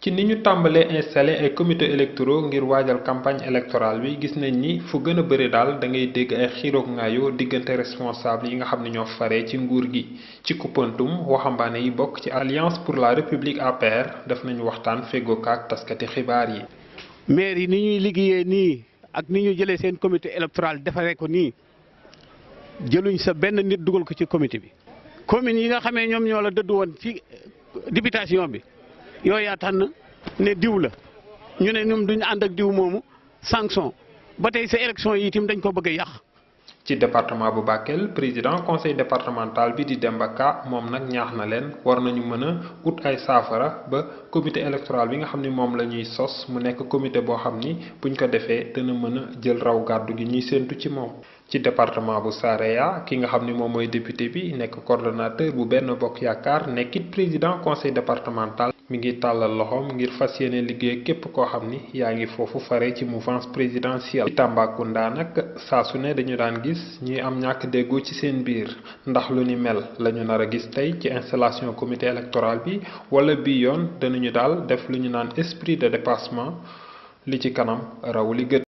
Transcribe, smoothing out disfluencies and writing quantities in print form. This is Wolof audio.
ci ni ñu tàmbalee installé ay comités électoraux ngir waajal campagne électorale bi gis nañ ni fu gën a bëri daal da ngay dégg ay xiiroog ngaayo diggante responsable yi nga xam ne ñoo faree ci nguur gi. ci Koupantoum waxambaane yi bokk ci Alliance pour la République APR def nañu waxtaan feggoo ak taskati xibaar yi. maire yi ni ñuy liggéeyee nii ak ni ñu jëlee seen comité électoral defaree ko nii jëluñ sa benn nit dugal ko ci comité bi. communes yi nga xamee ñoom ñoo la dëdd woon ci députation bi. yooyu yaa tànn ne diw la ñu ne ñoom duñ ànd ak diw moomu sanction ba tey sa élection yi itam dañ ko bëgg a yàq. ci département bu Bakel président conseil départemental bi di Demba Ka moom nag ñaax na leen war nañu mën a ut ay saafara ba comité électoral bi nga xam ni moom la ñuy sos mu nekk comité boo xam ni buñ ko defee dana mën a jël raw gàddu gi ñuy séentu ci moom. ci département bu Saraya ki nga xam ni moom mooy député bi nekk coordonnateur bu Benno Bokk Yaakaar nekkit président conseil départemental. mi ngi tàllal loxoom ngir fas yéene liggéey képp koo xam ni yaa ngi foofu fare ci mouvance présidentielle. ci Tambacounda nag saa su ne dañu daan gis ñuy am ñàkk déggoo ci seen biir ndax lu ni mel la ñu nar a gis tey ci installation comité électoral bi wala bii yoon danañu daal def lu ñu naan esprit de dépassement li ci kanam raw li gët.